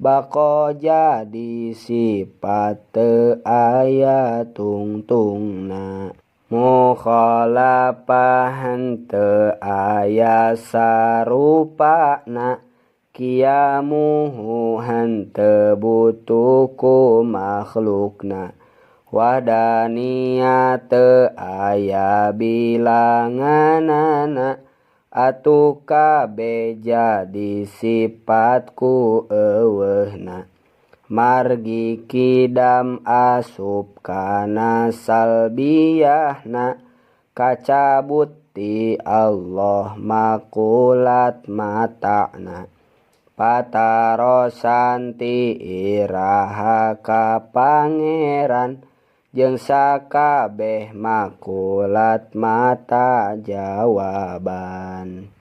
Bako jadi sifat teu aya tungtungna. Mukhalafah henteu aya sarupana. Kiamuhu henteu butuh ku makhlukna. Wahdaniyah teu aya bilanganana. Atuh kabeh jadi sifat ku euweuhna. Margi kidam asup kana salbiyahna. Kacabut ti Allah makulat matana. Patarosan ti iraha ka Pangeran jeung sakabeh makulat mata jawaban.